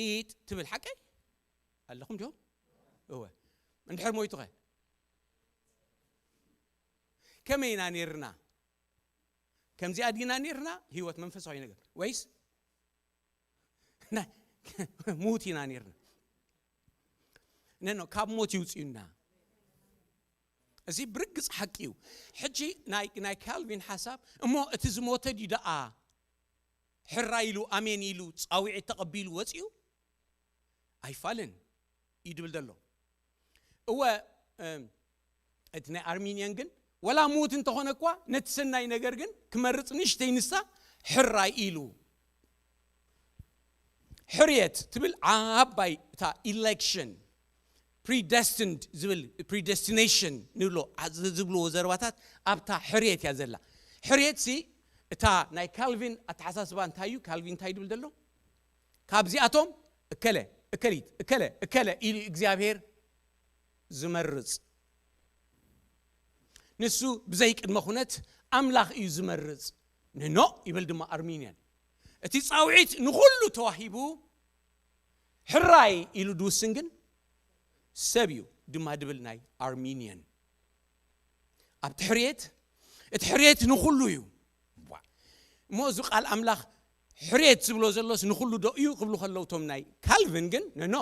ኢት ትብል ሓቀይ ኣለኹም ዲኹም? እወ። እንድሕር ሞይቱ ኸ? ከመይ ኢና ነርና? ከምዚኣ ዲና ነርና? ህይወት መንፈሳዊ ነገር ወይስ ናይ ሙት ኢና ነርና? ነኖ ካብ ሞት ይውፅዩና። እዚ ብርግፅ ሓቂ እዩ። ሕጂ ናይ ናይ ካልቪን ሓሳብ እሞ እቲ ዝሞተ ድዩ ደኣ ሕራ ኢሉ ኣሜን ኢሉ ፃውዒት ተቐቢሉ ወፂኡ ኣይፋልን እዩ ድብል ዘሎ። እወ እቲ ናይ ኣርሚንየን ግን ወላ ምዉት እንተኾነ እኳ ነቲ ሰናይ ነገር ግን ክመርፅ ንእሽተይ ንሳ ሕራይ ኢሉ። ሕርየት ትብል ዓባይ እታ ኢሌክሽን፣ ፕሪደስቲንድ ዝብል ፕሪደስቲኔሽን ንብሎ ዝብልዎ ዘረባታት ኣብታ ሕርየት እያ ዘላ። ሕርየት ሲ እታ ናይ ካልቪን ኣተሓሳስባ እንታይ እዩ? ካልቪን እንታይ ድብል ዘሎ? ካብዚኣቶም እከለ እከሊት እከለ እከለ ኢሉ እግዚኣብሔር ዝመርፅ። ንሱ ብዘይ ቅድመ ኩነት ኣምላኽ እዩ ዝመርፅ። ንኖ ይብል ድማ ኣርሚንያን። እቲ ፃውዒት ንኹሉ ተዋሂቡ ሕራይ ኢሉ ድውስን ግን ሰብ እዩ ድማ ድብል ናይ ኣርሚንያን። ኣብቲ ሕርየት እቲ ሕርየት ንኹሉ እዩ። እሞ እዚ ቃል ኣምላኽ ሕርየት ዝብሎ ዘሎስ ንኹሉ ዶ እዩ ክብሉ ከለውቶም ናይ ካልቪን ግን ነኖ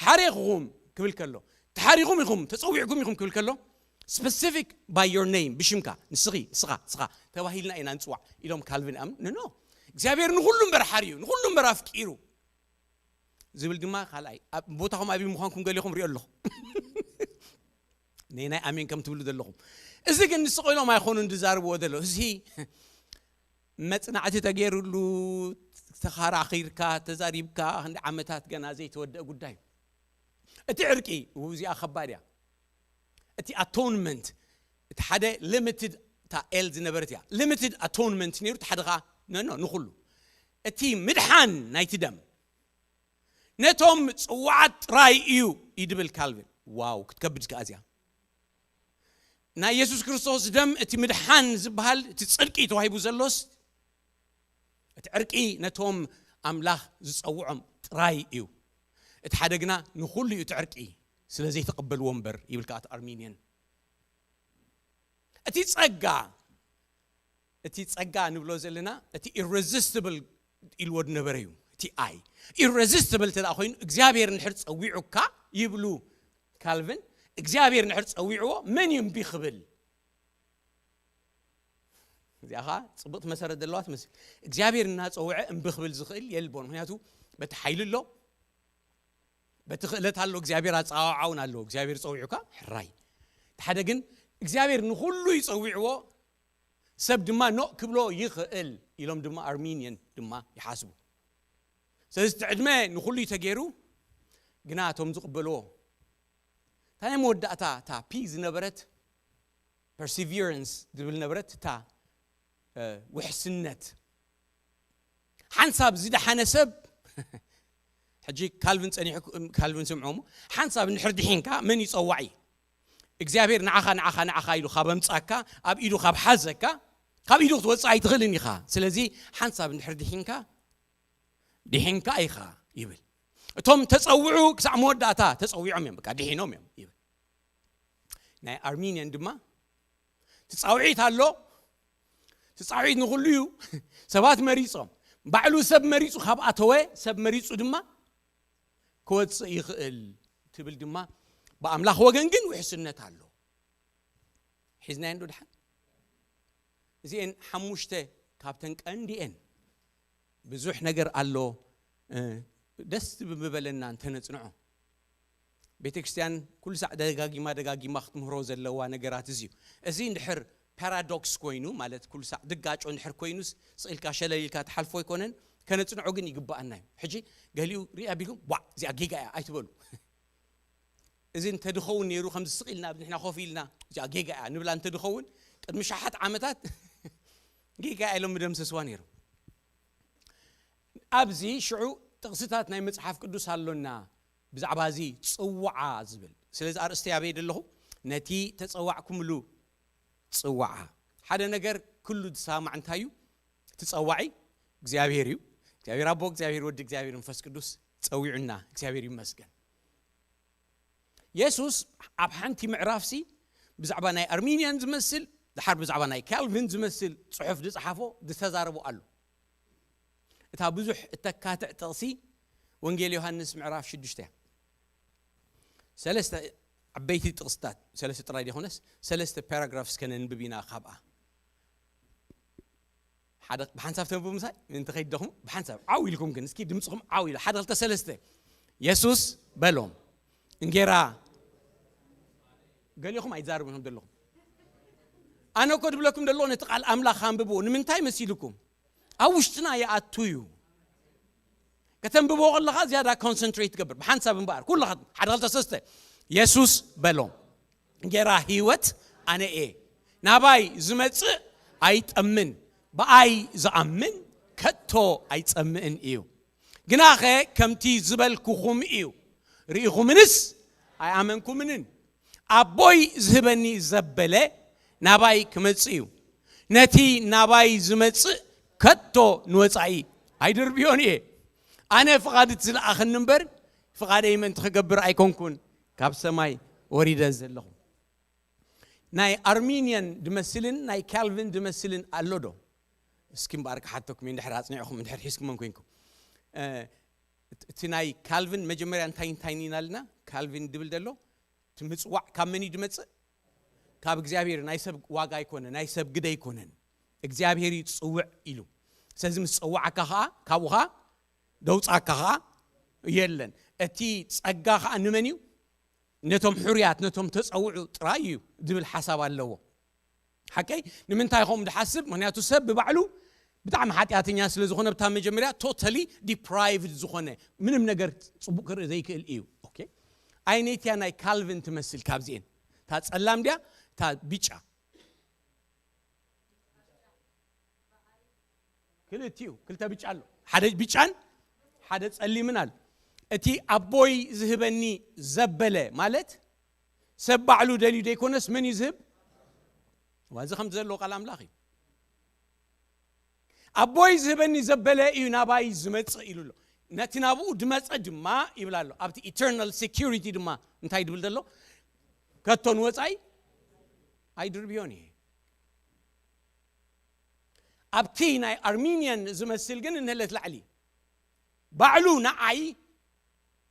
ሓሬኹም ክብል ከሎ ተሓሪኹም ኢኹም ተፀዊዕኩም ኢኹም ክብል ከሎ specific by your name ብሽምካ ንስኺ ንስኻ ንስኻ ተባሂልና ኢና ንፅዋዕ ኢሎም ካልቪን ኣም ነኖ እግዚኣብሔር ንኹሉ እምበር ሓርዩ ንኹሉ እምበር ኣፍቂሩ ዝብል ድማ ካልኣይ ቦታኹም ኣበይ ምዃንኩም ገሊኹም ሪኦ ኣለኹ። ነናይ ኣሜን ከም ትብሉ ዘለኹም እዚ ግን ንስቕ ኢሎም ኣይኮኑን ዝዛርብዎ ዘለዉ እዚ መፅናዕቲ ተገይሩሉ ተኻራኺርካ ተዛሪብካ ክንዲ ዓመታት ገና ዘይተወደአ ጉዳይ እዩ። እቲ ዕርቂ እዚኣ ከባድ እያ። እቲ ኣቶንመንት እቲ ሓደ ሊሚትድ እታ ኤል ዝነበረት እያ። ሊሚትድ ኣቶንመንት ነይሩ እቲ ሓደ ከዓ ነኖ ንኩሉ እቲ ምድሓን ናይቲ ደም ነቶም ፅዋዓት ጥራይ እዩ ይድብል ካልቪን። ዋው ክትከብድ ከኣ እዚኣ ናይ የሱስ ክርስቶስ ደም እቲ ምድሓን ዝበሃል እቲ ፅድቂ ተዋሂቡ ዘሎስ እቲ ዕርቂ ነቶም ኣምላኽ ዝፀውዖም ጥራይ እዩ። እቲ ሓደ ግና ንኹሉ እዩ እቲ ዕርቂ ስለ ዘይተቐበልዎ እምበር ይብል ከኣ ኣርሚንየን። እቲ ጸጋ እቲ ጸጋ ንብሎ ዘለና እቲ ኢረዚስቲብል ኢልዎ ዝነበረ እዩ። እቲ ኣይ ኢረዚስቲብል እንተ ኮይኑ እግዚኣብሔር ንድሕር ጸዊዑካ ይብሉ ካልቪን እግዚኣብሔር ንድሕር ጸዊዕዎ መን እዩ እምቢ ክብል? እዚኣ ከዓ ፅብቕቲ መሰረት ዘለዋ ትመስል። እግዚኣብሔር እናፀውዐ እምቢ ክብል ዝኽእል የልቦን። ምክንያቱ በቲ ሓይሊ ኣሎ፣ በቲ ክእለት ኣሎ፣ እግዚኣብሔር ኣፀዋውዓ እውን ኣሎ። እግዚኣብሔር ፀዊዑካ ሕራይ። እቲ ሓደ ግን እግዚኣብሔር ንኩሉ ይፀዊዕዎ፣ ሰብ ድማ ኖእ ክብሎ ይኽእል ኢሎም ድማ ኣርሚንየን ድማ ይሓስቡ። ስለዚ እቲ ዕድመ ንኩሉ እዩ ተገይሩ፣ ግና እቶም ዝቕበልዎ እታ ናይ መወዳእታ እታ ፒ ዝነበረት ፐርሲቪረንስ ዝብል ነበረት እታ ውሕስነት ሓንሳብ ዝደሓነ ሰብ ሕጂ ካልቪን ፀኒሑ ካልቪን ስምዖ ሓንሳብ እንድሕር ድሒንካ መን ይፀዋዒ እግዚኣብሔር ንዓኻ ንዓኻ ንዓኻ ኢሉ ካብ ኣምፃካ ኣብ ኢዱ ካብ ሓዘካ ካብ ኢዱ ክትወፅእ ኣይትኽእልን ኢኻ ስለዚ ሓንሳብ እንድሕር ድሒንካ ድሒንካ ኢኻ ይብል እቶም ተፀውዑ ክሳዕ መወዳእታ ተፀዊዖም እዮም በቃ ድሒኖም እዮም ይብል ናይ ኣርሚንየን ድማ ትፃውዒት ኣሎ ትፃውዒት ንኩሉ እዩ ሰባት መሪፆም ባዕሉ ሰብ መሪፁ ካብ ኣተወ ሰብ መሪፁ ድማ ክወፅእ ይኽእል ትብል ድማ ብኣምላኽ ወገን ግን ውሕስነት ኣሎ ሒዝናየን ዶ ድሓን እዚአን ሓሙሽተ ካብተን ቀንዲኤን ብዙሕ ነገር ኣሎ ደስ ብምበለና እንተነፅንዖ ቤተ ክርስትያን ኩሉ ሳዕ ደጋጊማ ደጋጊማ ክትምህሮ ዘለዋ ነገራት እዚ እዩ እዚ እንድሕር ፓራዶክስ ኮይኑ ማለት ኩሉ ሳዕ ድጋጮ እንድሕር ኮይኑስ ስኢልካ ሸለል ኢልካ ትሓልፎ ኣይኮነን ከነፅንዖ ግን ይግባኣና እዩ ሕጂ ገሊኡ ሪኣ ቢልኩም ዋዕ እዚኣ ጌጋ እያ ኣይትበሉ እዚ እንተድኸውን ነይሩ ከምዚ ስቕ ኢልና ንሕና ኮፍ ኢልና እዚኣ ጌጋ እያ ንብላ እንተድኸውን ቅድሚ ሸሓት ዓመታት ጌጋ ኢሎም ምደምሰስዋ ነይሩ ኣብዚ ሽዑ ጥቕስታት ናይ መጽሓፍ ቅዱስ ኣሎና ብዛዕባ እዚ ጽዋዓ ዝብል ስለዚ ኣርእስቲ ኣበይ ደለኹ ነቲ ተጸዋዕኩምሉ ጽዋዓ ሓደ ነገር ኩሉ ዝሰማዕ እንታይ እዩ ትጸዋዒ እግዚኣብሔር እዩ እግዚኣብሔር ኣቦ፣ እግዚኣብሔር ወዲ፣ እግዚኣብሔር መንፈስ ቅዱስ ጸዊዑና። እግዚኣብሔር ይመስገን። የሱስ ኣብ ሓንቲ ምዕራፍሲ ብዛዕባ ናይ ኣርሚንያን ዝመስል፣ ድሓር ብዛዕባ ናይ ካልቪን ዝመስል ጽሑፍ ዝጸሓፎ ዝተዛረቦ ኣሎ። እታ ብዙሕ እተካትዕ ጥቕሲ ወንጌል ዮሃንስ ምዕራፍ ሽዱሽተ እያ። ሰለስተ ዓበይቲ ጥቕስታት፣ ሰለስተ ጥራይ ዘይኮነስ ሰለስተ ፓራግራፍስ ከነንብብ ኢና ካብኣ። ሓደ ብሓንሳብ ተንብቡ ምሳይ፣ ምእንቲ ከይትደኽሙ፣ ብሓንሳብ ዓው ኢልኩም ግን፣ እስኪ ድምፅኹም ዓው ኢሉ፣ ሓደ፣ ክልተ፣ ሰለስተ። የሱስ በሎም፣ እንጌራ፣ ገሊኹም ኣይትዛረቡን ከም ዘለኹም። ኣነ እኮ ድብለኩም ዘለኹ ነቲ ቃል ኣምላኽ ኣንብብዎ። ንምንታይ መሲልኩም? ኣብ ውሽጥና ይኣቱ እዩ። ከተንብቦ ከለኻ ዝያዳ ኮንሰንትሬት ትገብር። ብሓንሳብ እምበኣር፣ ኩልኻ ሓደ፣ ክልተ፣ ሰለስተ። የሱስ በሎም፣ እንጌራ ህይወት ኣነ እየ። ናባይ ዝመጽእ ኣይጠምን፣ ብኣይ ዝኣምን ከቶ ኣይጸምእን እዩ። ግናኸ ከምቲ ዝበልኩኹም እዩ፣ ርኢኹምንስ ኣይኣመንኩምንን። ኣቦይ ዝህበኒ ዘበለ ናባይ ክመጽእ እዩ። ነቲ ናባይ ዝመጽእ ከቶ ንወጻኢ ኣይድርብዮን እየ። ኣነ ፍቓድ እቲ ዝለኣኸኒ እምበር፣ ፍቓደይ ምእንቲ ክገብር ኣይኮንኩን ካብ ሰማይ ወሪደ ዘለኹ። ናይ ኣርሚንያን ድመስልን ናይ ካልቪን ድመስልን ኣሎ ዶ? እስኪ እምበኣር ክሓተኩም እየ፣ እንድሕር ኣጽኒዕኹም፣ እንድሕር ሒዝኩመን ኮይንኩም። እ፣ እቲ ናይ ካልቪን መጀመርያ እንታይ እንታይ ኢና ኢልና? ካልቪን ድብል ዘሎ፣ እቲ ምጽዋዕ ካብ መን እዩ ድመጽእ? ካብ እግዚኣብሔር። ናይ ሰብ ዋጋ ኣይኮነ፣ ናይ ሰብ ግደ ኣይኮነን። እግዚኣብሔር እዩ ጽውዕ ኢሉ። ስለዚ ምስ ጸዋዓካ ኸኣ፣ ካብኡ ኸኣ ደውጻካ ኸኣ የለን። እቲ ጸጋ ኸኣ ንመን እዩ? ነቶም ሕሩያት፣ ነቶም ተጸውዑ ጥራይ እዩ ዝብል ሓሳብ ኣለዎ። ሓቀይ? ንምንታይ ከምኡ ድሓስብ? ምኽንያቱ ሰብ ብባዕሉ ብጣዕሚ ሓጢኣተኛ ስለ ዝኾነ፣ ብታ መጀመርያ ቶታሊ ዲፕራይቭድ ዝኾነ፣ ምንም ነገር ጽቡቕ ክርኢ ዘይክእል እዩ። ኦኬ? ኣይነይትያ ናይ ካልቪን ትመስል ካብዚኤን። እታ ጸላም ድያ? እታ ብጫ? ክልቲኡ፣ ክልተ ብጫ ኣሎ። ሓደ ብጫን ሓደ ጸሊምን ኣሎ። እቲ ኣቦይ ዝህበኒ ዘበለ ማለት ሰብ ባዕሉ ደልዩ ዘይኮነስ መን እዩ ዝህብ? ዋ፣ እዚ ከምቲ ዘለዎ ቃል ኣምላኽ እዩ። ኣቦይ ዝህበኒ ዘበለ እዩ ናባይ ዝመጽእ ኢሉ ኣሎ። ነቲ ናብኡ ድመጸ ድማ ይብል ኣሎ። ኣብቲ ኢተርናል ሴኩሪቲ ድማ እንታይ ድብል ዘሎ? ከቶ ንወጻኢ ኣይድርብዮን እየ። ኣብቲ ናይ ኣርሚንያን ዝመስል ግን እንህለት ላዕሊ ባዕሉ ንዓይ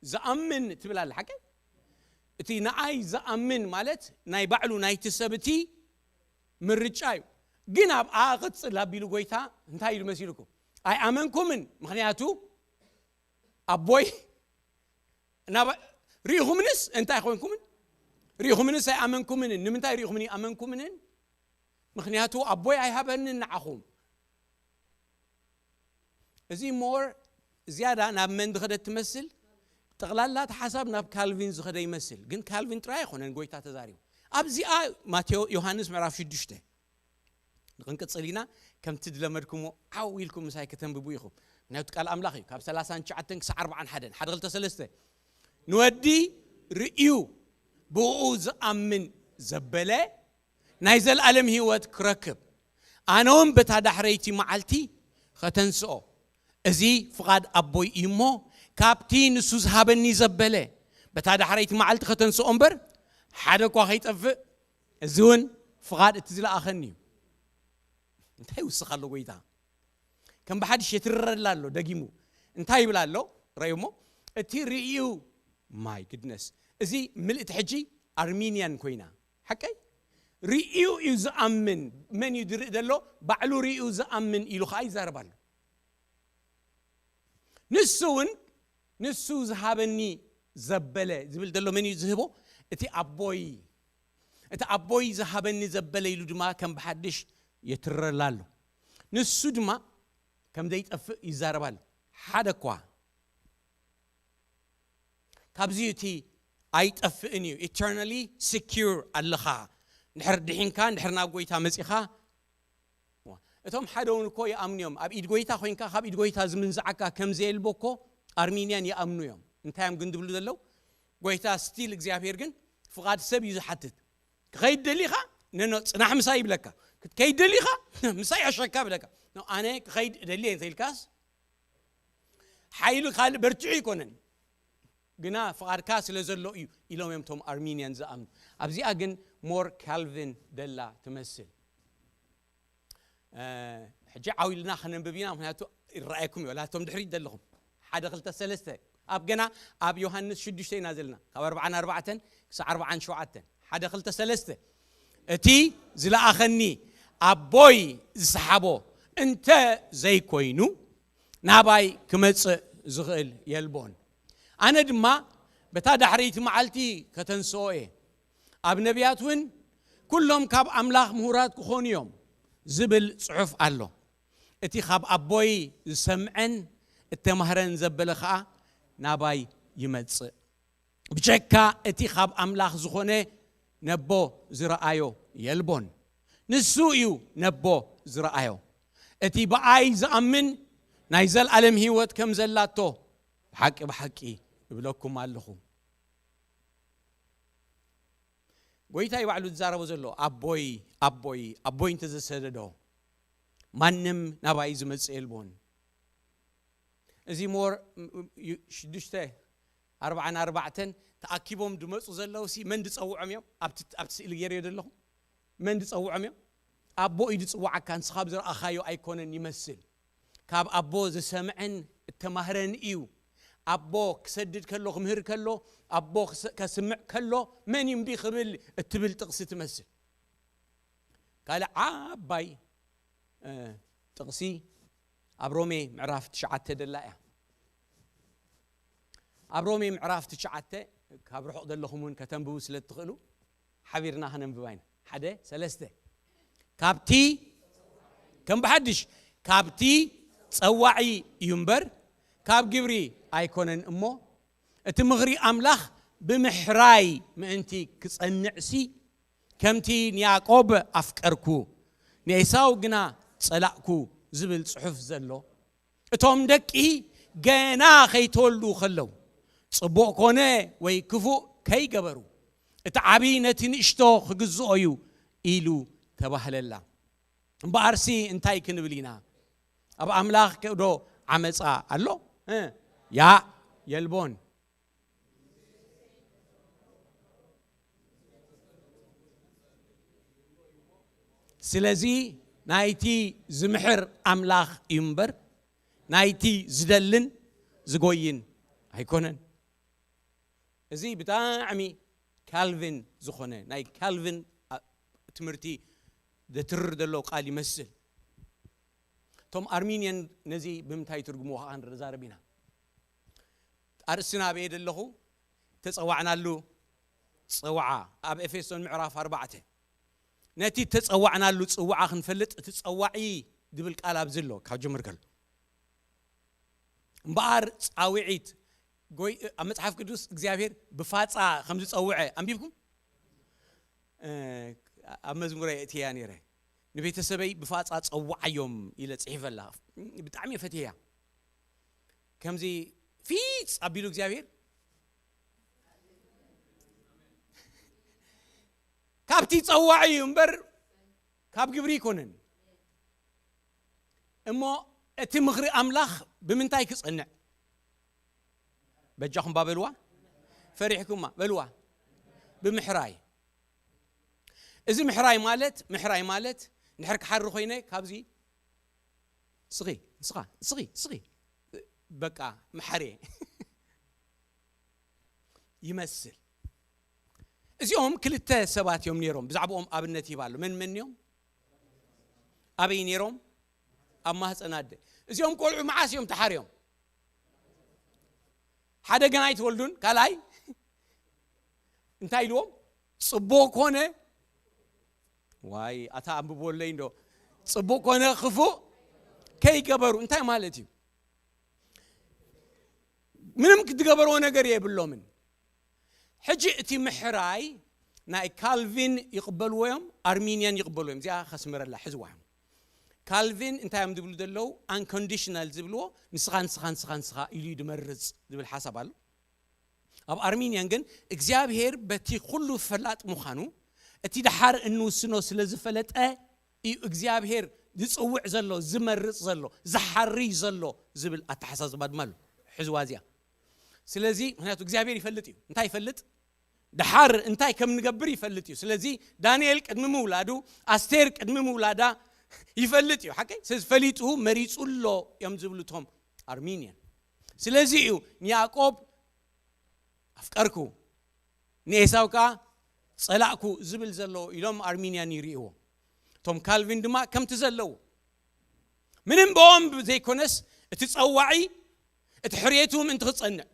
ዝኣምን ትብል ኣላ። ሓቂ? እቲ ንዓይ ዝኣምን ማለት ናይ ባዕሉ ናይቲ ሰብ እቲ ምርጫ እዩ። ግን ኣብኣ ቅጽል ኣቢሉ ጎይታ እንታይ ኢሉ መሲልኩም? ኣይኣመንኩምን፣ ምኽንያቱ ኣቦይ ናብ ርኢኹምንስ እንታይ ኮይንኩምን? ርኢኹምንስ ኣይኣመንኩምንን። ንምንታይ ርኢኹምን ኣይኣመንኩምንን? ምኽንያቱ ኣቦይ ኣይሃበንን ንዓኹም። እዚ ሞር ዝያዳ ናብ መን ዝኸደ ትመስል? ጠቕላላ እቲ ሓሳብ ናብ ካልቪን ዝኸደ ይመስል። ግን ካልቪን ጥራይ ኣይኮነን ጎይታ ተዛሪቡ። ኣብዚኣ ማቴዎ፣ ዮሃንስ ምዕራፍ ሽዱሽተ ንኽንቅጽል ኢና። ከምቲ ዝለመድኩሞ ዓው ኢልኩም ምሳይ ከተንብቡ ኢኹም። ምኽንያቱ ቃል ኣምላኽ እዩ። ካብ ሰላሳን ትሽዓተን ክሳዕ ኣርባዓን ሓደን፣ ሓደ፣ ክልተ፣ ሰለስተ። ንወዲ ርእዩ ብእኡ ዝኣምን ዘበለ ናይ ዘለኣለም ህይወት ክረክብ፣ ኣነ እውን በታ ዳሕረይቲ መዓልቲ ኸተንስኦ። እዚ ፍቓድ ኣቦይ እዩ እሞ፣ ካብቲ ንሱ ዝሃበኒ ዘበለ በታ ዳሕረይቲ መዓልቲ ኸተንስኦ እምበር፣ ሓደ እኳ ኸይጠፍእ፣ እዚ እውን ፍቓድ እቲ ዝለኣኸኒ እዩ። እንታይ ይውስኽ ኣሎ ጎይታ? ከም ብሓድሽ የትርረላ ኣሎ ደጊሙ። እንታይ ይብል ኣሎ? ረእዩሞ፣ እቲ ርእዩ፣ ማይ ግድነስ፣ እዚ ምልእቲ ሕጂ ኣርሚንያን ኮይና። ሓቀይ? ርእዩ እዩ ዝኣምን። መን እዩ ዝርኢ ዘሎ? ባዕሉ ርእዩ ዝኣምን ኢሉ ኸዓ ይዛረብ ኣሎ። ንሱ እውን፣ ንሱ ዝሃበኒ ዘበለ ዝብል ዘሎ መን እዩ ዝህቦ? እቲ ኣቦይ። እቲ ኣቦይ ዝሃበኒ ዘበለ ኢሉ ድማ ከም ብሓድሽ የትረላ ኣሎ። ንሱ ድማ ከም ዘይጠፍእ ይዛረብ ኣሎ። ሓደ እኳ ካብዚ እቲ ኣይጠፍእን እዩ። ኢተርናሊ ሲኪር ኣለኻ። እንድሕር ድሒንካ፣ እንድሕር ናብ ጎይታ መጺኻ። እቶም ሓደ እውን እኮ ይኣምኑ እዮም። ኣብ ኢድ ጎይታ ኮይንካ፣ ካብ ኢድ ጎይታ ዝምንዝዓካ ከም ዘየልቦ እኮ ኣርሚንያን ይኣምኑ እዮም። እንታይ እዮም ግን ዝብሉ ዘለዉ? ጎይታ ስቲል እግዚኣብሔር ግን ፍቓድ ሰብ እዩ ዝሓትት። ክኸይድ ደሊኻ? ነኖ፣ ጽናሕ ምሳይ ይብለካ። ክትከይድ ደሊኻ? ምሳይ ኣሸካ ይብለካ። ኖ፣ ኣነ ክኸይድ እደሊ እየ እንተኢልካስ፣ ሓይሊ ካልእ በርትዑ ኣይኮነን፣ ግና ፍቓድካ ስለ ዘሎ እዩ ኢሎም እዮም እቶም ኣርሚንያን ዝኣምኑ። ኣብዚኣ ግን ሞር ካልቪን ደላ ትመስል። ሕጂ ዓው ኢልና ከነንብብ ኢና፣ ምክንያቱ ይረኣየኩም እዩ። ላቶም ድሕሪት ዘለኹም ሓደ ክልተ ሰለስተ ኣብ ገና ኣብ ዮሃንስ ሽዱሽተ ኢና ዘለና፣ ካብ ኣርባዓን ኣርባዕተን ክሳብ ኣርባዓን ሸውዓተን። ሓደ ክልተ ሰለስተ። እቲ ዝለኣኸኒ ኣቦይ ዝሰሓቦ እንተ ዘይኮይኑ ናባይ ክመጽእ ዝኽእል የልቦን። ኣነ ድማ በታ ዳሕረይቲ መዓልቲ ከተንስኦ እየ። ኣብ ነቢያት እውን ኩሎም ካብ ኣምላኽ ምሁራት ክኾኑ እዮም ዝብል ጽሑፍ ኣሎ። እቲ ካብ ኣቦይ ዝሰምዐን እተማህረን ዘበለ ኸኣ ናባይ ይመጽእ። ብጀካ እቲ ካብ ኣምላኽ ዝኾነ ነቦ ዝረኣዮ የልቦን። ንሱ እዩ ነቦ ዝረኣዮ። እቲ ብኣይ ዝኣምን ናይ ዘልኣለም ህይወት ከም ዘላቶ ብሓቂ ብሓቂ እብለኩም ኣለኹ። ጎይታ እዩ ባዕሉ ዝዛረቦ ዘሎ። ኣቦይ ኣቦይ ኣቦይ እንተዘሰደዶ ማንም ናባይ ዝመጽእ የልቦን። እዚ ሞር ሽዱሽተ ኣርባዓን ኣርባዕተን ተኣኪቦም ድመፁ ዘለዉ ሲ መን ድፀውዖም እዮም? ኣብቲ ኣብቲ ስእሊ ገይረዮ ዘለኹ መን ድፀውዖም እዮም? ኣቦ እዩ ድፅዋዓካ፣ ንስኻ ብዝረኣኻዮ ኣይኮነን ይመስል። ካብ ኣቦ ዝሰምዐን እተማህረን እዩ። ኣቦ ክሰድድ ከሎ፣ ክምህር ከሎ፣ ኣቦ ክስ- ከስምዕ ከሎ መን እዩ እምቢ ክብል እትብል ጥቕሲ ትመስል። ካልእ ዓባይ ጥቕሲ ኣብ ሮሜ ምዕራፍ ትሽዓተ ደላ እያ። ኣብ ሮሜ ምዕራፍ ትሽዓተ ካብ ርሑቕ ዘለኹም እውን ከተንብቡ ስለ እትኽእሉ ሓቢርና ከነንብባ ኢና። ሓደ ሰለስተ። ካብቲ ከም ብሓድሽ ካብቲ ጸዋዒ እዩ እምበር ካብ ግብሪ ኣይኮነን እሞ፣ እቲ ምኽሪ ኣምላኽ ብምሕራይ ምእንቲ ክጸንዕሲ፣ ከምቲ ንያዕቆብ ኣፍቀርኩ ንኤሳው ግና ጸላእኩ ዝብል ጽሑፍ ዘሎ፣ እቶም ደቂ ገና ከይተወልዱ ከለዉ ጽቡቕ ኮነ ወይ ክፉእ ከይገበሩ እቲ ዓቢ ነቲ ንእሽቶ ክግዝኦ እዩ ኢሉ ተባህለላ። እምበኣርሲ እንታይ ክንብል ኢና? ኣብ ኣምላኽ ዶ ዓመጻ ኣሎ? እ፣ ያ የልቦን። ስለዚ ናይቲ ዝምሕር ኣምላኽ እዩ እምበር ናይቲ ዝደልን ዝጎይን ኣይኮነን። እዚ ብጣዕሚ ካልቪን ዝኾነ ናይ ካልቪን ኣ- ትምህርቲ ዘትርር ዘሎ ቃል ይመስል። እቶም ኣርሚንየን ነዚ ብምንታይ ትርጉምዎ ከዓ ንዛረብ ኢና። ኣርእስትና ኣበየ ዘለኹ ተጸዋዕናሉ ጽውዓ ኣብ ኤፌሶን ምዕራፍ ኣርባዕተ። ነቲ ተጸዋዕናሉ ጽውዓ ክንፈልጥ እቲ ጸዋዒ ዝብል ቃል ኣብዚ ኣሎ ካብ ጅምር ከሎ እምበኣር ጻውዒት ጎይ ኣብ መጽሓፍ ቅዱስ እግዚኣብሔር ብፋጻ ከም ዝጸውዐ ኣንቢብኩም? ኣብ መዝሙረ እትያ ነይረ ንቤተሰበይ ብፋጻ ጸዋዓዮም ኢለ ጽሒፈላ። ብጣዕሚ ፈትያ ከምዚ ፊጽ ኣቢሉ እግዚኣብሔር ካብቲ ጸዋዒ እዩ እምበር ካብ ግብሪ ኣይኮነን። እሞ እቲ ምኽሪ ኣምላኽ ብምንታይ ክጸንዕ? በጃኹም ባበልዋ ፈሪሕኩማ በልዋ ብምሕራይ። እዚ ምሕራይ ማለት ምሕራይ ማለት ንሕር ክሓሪ ኮይነ ካብዚ ስኺ ስኻ ስኺ ስኺ በቃ መሓርየ ይመስል። እዚኦም ክልተ ሰባት እዮም ነይሮም። ብዛዕባኦም ኣብነት ይህብ ኣሎ። መን መን እዮም? ኣበይ ነይሮም? ኣብ ማህፀን ኣደ። እዚኦም ቆልዑ መዓስ እዮም ተሓርዮም? ሓደ ገና ኣይትወልዱን። ካልኣይ እንታይ ኢልዎም? ጽቡቕ ኮነ ዋይ ኣታ ኣንብቦለይ እንዶ ጽቡቕ ኮነ ክፉእ ከይገበሩ እንታይ ማለት እዩ? ምንም ክትገበርዎ ነገር የብሎምን። ሕጂ እቲ ምሕራይ ናይ ካልቪን ይቕበልዎ እዮም፣ ኣርሚንያን ይቕበልዎ እዮም። እዚኣ ከስምረላ ሕዝዋ እዮም። ካልቪን እንታይ እዮም ዝብሉ ዘለዉ? ኣንኮንዲሽናል ዝብልዎ ንስኻ ንስኻ ንስኻ ንስኻ ኢሉ እዩ ድመርጽ ዝብል ሓሳብ ኣሎ። ኣብ ኣርሚንያን ግን እግዚኣብሔር በቲ ኩሉ ፈላጥ ምዃኑ እቲ ደሓር እንውስኖ ስለ ዝፈለጠ እዩ እግዚኣብሔር ዝጽውዕ ዘሎ፣ ዝመርጽ ዘሎ፣ ዝሓርይ ዘሎ ዝብል ኣተሓሳስባ ድማ ኣሎ። ሕዝዋ እዚኣ። ስለዚ ምክንያቱ እግዚኣብሔር ይፈልጥ እዩ። እንታይ ይፈልጥ? ድሓር እንታይ ከም ንገብር ይፈልጥ እዩ። ስለዚ ዳንኤል ቅድሚ ምውላዱ፣ ኣስቴር ቅድሚ ምውላዳ ይፈልጥ እዩ። ሓቀይ? ስለዚ ፈሊጡ መሪጹ ኣሎ እዮም ዝብሉ እቶም ኣርሚንያን። ስለዚ እዩ ንያዕቆብ ኣፍቀርኩ፣ ንኤሳው ከኣ ጸላእኩ ዝብል ዘሎ ኢሎም ኣርሚንያን ይርእይዎ። እቶም ካልቪን ድማ ከምቲ ዘለዎ ምንም ብኦም ዘይኮነስ እቲ ጸዋዒ እቲ ሕርየቱ ምእንቲ ክጸንዕ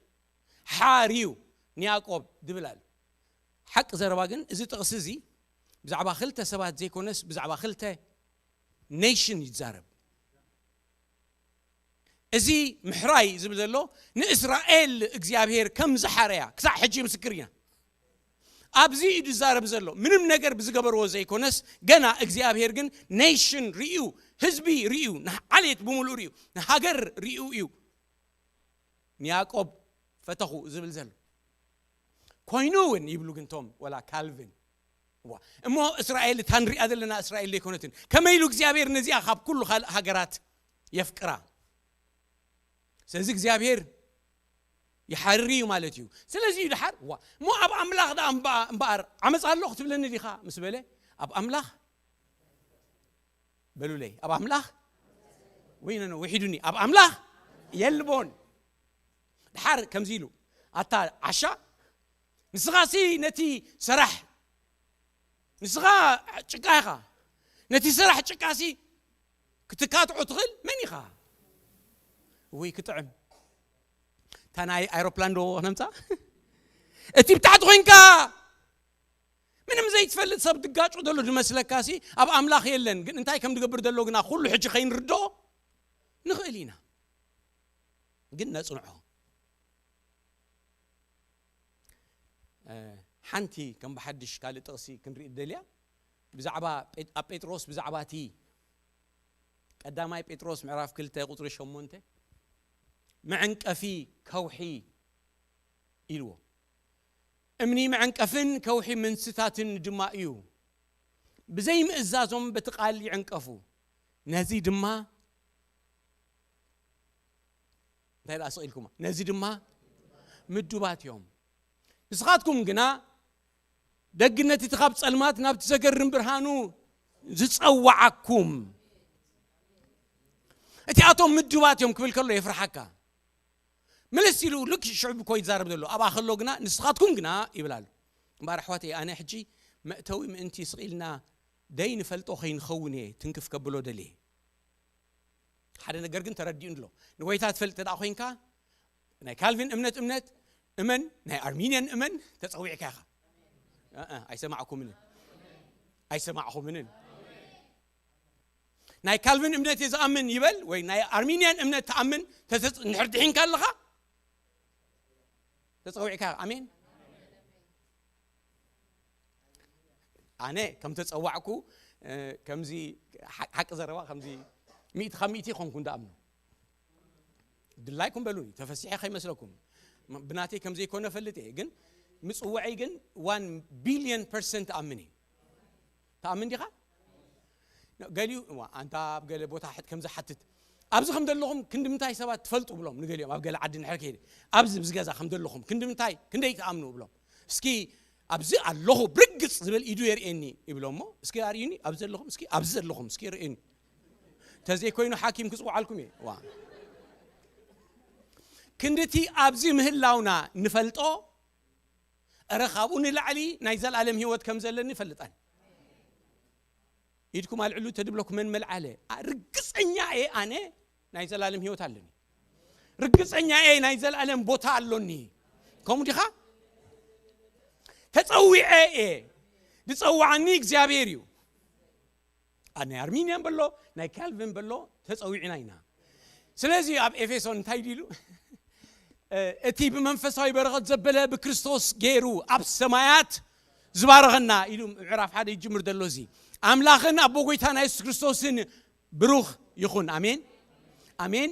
ሓርዩ ንያዕቆብ ድብል ኣሎ። ሓቂ ዘረባ ግን እዚ ጥቕሲ እዚ ብዛዕባ ክልተ ሰባት ዘይኮነስ ብዛዕባ ክልተ ኔሽን ይዛረብ። እዚ ምሕራይ ዝብል ዘሎ ንእስራኤል እግዚኣብሔር ከም ዝሓረያ ክሳዕ ሕጂ ምስክር ኢና። ኣብዚ እዩ ዝዛረብ ዘሎ። ምንም ነገር ብዝገበርዎ ዘይኮነስ ገና እግዚኣብሔር ግን ኔሽን ርእዩ፣ ህዝቢ ርእዩ፣ ንዓሌት ብምሉእ ርእዩ፣ ንሃገር ርእዩ እዩ ንያዕቆብ ፈተኹ ዝብል ዘሎ። ኮይኑ እውን ይብሉ ግን ቶም ወላ ካልቪን። ዋ፣ እሞ እስራኤል እታ ንሪኣ ዘለና እስራኤል ዘይኮነትን። ከመይ ኢሉ እግዚኣብሔር ነዚኣ ካብ ኩሉ ካልእ ሃገራት የፍቅራ? ስለዚ እግዚኣብሔር ይሓርር እዩ ማለት እዩ። ስለዚ እዩ ድሓር፣ ዋ፣ እሞ ኣብ ኣምላኽ ደኣ እምባ-፣ እምበኣር ዓመፃ ኣሎ ክትብለኒ ዲኻ ምስ በለ፣ ኣብ ኣምላኽ በሉለይ፣ ኣብ ኣምላኽ ወይ ነ-፣ ውሒዱኒ፣ ኣብ ኣምላኽ የልቦን። ድሓር ከምዚ ኢሉ፣ ኣታ ዓሻ፣ ንስኻሲ ነቲ ሰራሕ፣ ንስኻ ጭቃ ኢኻ፣ ነቲ ሰራሕ ጭቃሲ ክትካትዖ ትኽእል መን ኢኻ? ወይ ክጥዕም። እታ ናይ ኣይሮፕላን ዶ ነምጻ? እቲ ብታሕቲ ኮይንካ ምንም ዘይትፈልጥ ሰብ ድጋጩ ዘሎ ድመስለካሲ ኣብ ኣምላኽ የለን። ግን እንታይ ከም ድገብር ዘሎ ግና ኩሉ ሕጂ ከይንርድኦ ንኽእል ኢና። ግን ነጽንዖ። እ፣ ሓንቲ ከም ብሓድሽ ካልእ ጥቕሲ ክንርኢ ደልያ። ብዛዕባ ጴጥ-፣ ኣብ ጴጥሮስ ብዛዕባ እቲ ቀዳማይ ጴጥሮስ ምዕራፍ ክልተ ቁጽሪ ሸሞንተ መዐንቀፊ ከውሒ ኢልዎ። እምኒ መዐንቀፍን ከውሒ መንስታትን ድማ እዩ። ብዘይ ምእዛዞም በቲ ቃል ይዕንቀፉ። ነዚ ድማ እንታይ ደኣ ስቕ ኢልኩማ? ነዚ ድማ ምዱባት እዮም። ንስኻትኩም ግና ደግነት እቲ ካብ ጸልማት ናብቲ ዘገርም ብርሃኑ ዝጸዋዓኩም። እቲኣቶም ምዱባት እዮም ክብል ከሎ የፍርሓካ። ምልስ ኢሉ ልክ ሽዑ እኮ ይዛረብ ዘሎ። ኣብኣ ከሎ ግና ንስኻትኩም ግና ይብል ኣሎ። እምበኣር ኣሕዋተይ፣ ኣነ ሕጂ መእተዊ ምእንቲ ስቕ ኢልና ደይ ንፈልጦ ከይንኸውን እየ ትንክፍ ከብሎ ደልየ። ሓደ ነገር ግን ተረዲኡ ኣሎ። ንጎይታ ትፈልጥ እንተ ደኣ ኮይንካ፣ ናይ ካልቪን እምነት እምነት እመን፣ ናይ ኣርሚንያን እመን፣ ተጸዊዕካ ኢኻ። እ፣ እ፣ ኣይሰማዕኩምንን። ኣይሰማዕኹምንን። ናይ ካልቪን እምነት እየ ዝኣምን ይበል፣ ወይ ናይ ኣርሚንያን እምነት ትኣምን፣ ተተ-፣ እንድሕር ድሒንካ ኣለኻ፣ ተጸዊዕካ። ኣሜን። ኣነ ከም ተጸዋዕኩ፣ እ፣ ከምዚ ሓ-፣ ሓቂ ዘረባ ከምዚ ሚእቲ ካብ ሚእቲ ይኾንኩ እንዳኣምኑ። ድላይኩም በሉኒ፣ ተፈሲሐ ከይመስለኩም። ም-፣ ብናተይ ከም ዘይኮነ ፈልጥ እየ፣ ግን ምጽውዐይ ግን ዋን ቢልዮን ፐርሰንት ኣምን እየ። ተኣምን ዲኻ? ገሊኡ፣ እዋ፣ ኣንታ ኣብ ገለ ቦታ ሕት-፣ ከም ዝሓትት፣ ኣብዚ ከም ዘለኹም ክንዲ ምንታይ ሰባት ትፈልጡ ብሎም፣ ንገሊኦም ኣብ ገለ ዓዲ እንድሕር ከይደ፣ ኣብዚ፣ ኣብዚ ገዛ ከም ዘለኹም ክንዲ ምንታይ፣ ክንደይ ትኣምኑ ብሎም። እስኪ ኣብዚ ኣለኹ ብርግጽ ዝብል ኢዱ የርእየኒ ይብሎሞ። እስኪ ኣርእዩኒ፣ ኣብዚ ዘለኹም፣ እስኪ ኣብዚ ዘለኹም፣ እስኪ ርእዩኒ። ተዘይኮይኑ ሓኪም ክጽውዓልኩም እየ። ዋ። ክንድቲ ኣብዚ ምህላውና ንፈልጦ፣ እረ ካብኡ ንላዕሊ ናይ ዘላለም ህይወት ከም ዘለኒ እፈልጠን። ኢድኩም ኣልዕሉ ተድብለኩም መን መልዓለ? ኣ-፣ ርግጸኛ እየ ኣነ ናይ ዘላለም ህይወት ኣለኒ። ርግጸኛ እየ ናይ ዘላለም ቦታ ኣሎኒ። ከምኡ ዲኻ? ተጸዊዐ እየ። ዝጸውዓኒ እግዚኣብሔር እዩ። ኣ-፣ ናይ ኣርሚንያን በሎ፣ ናይ ካልቪን በሎ፣ ተጸዊዕና ኢና። ስለዚ ኣብ ኤፌሶን እንታይ ኢሉ? እ፣ እቲ ብመንፈሳዊ በረኸት ዘበለ ብክርስቶስ ገይሩ ኣብ ሰማያት ዝባረኸና ኢሉ ምዕራፍ ሓደ ይጅምር ዘሎ እዚ። ኣምላኽን ኣቦ ጎይታና የሱስ ክርስቶስን ብሩኽ ይኹን። ኣሜን። ኣሜን።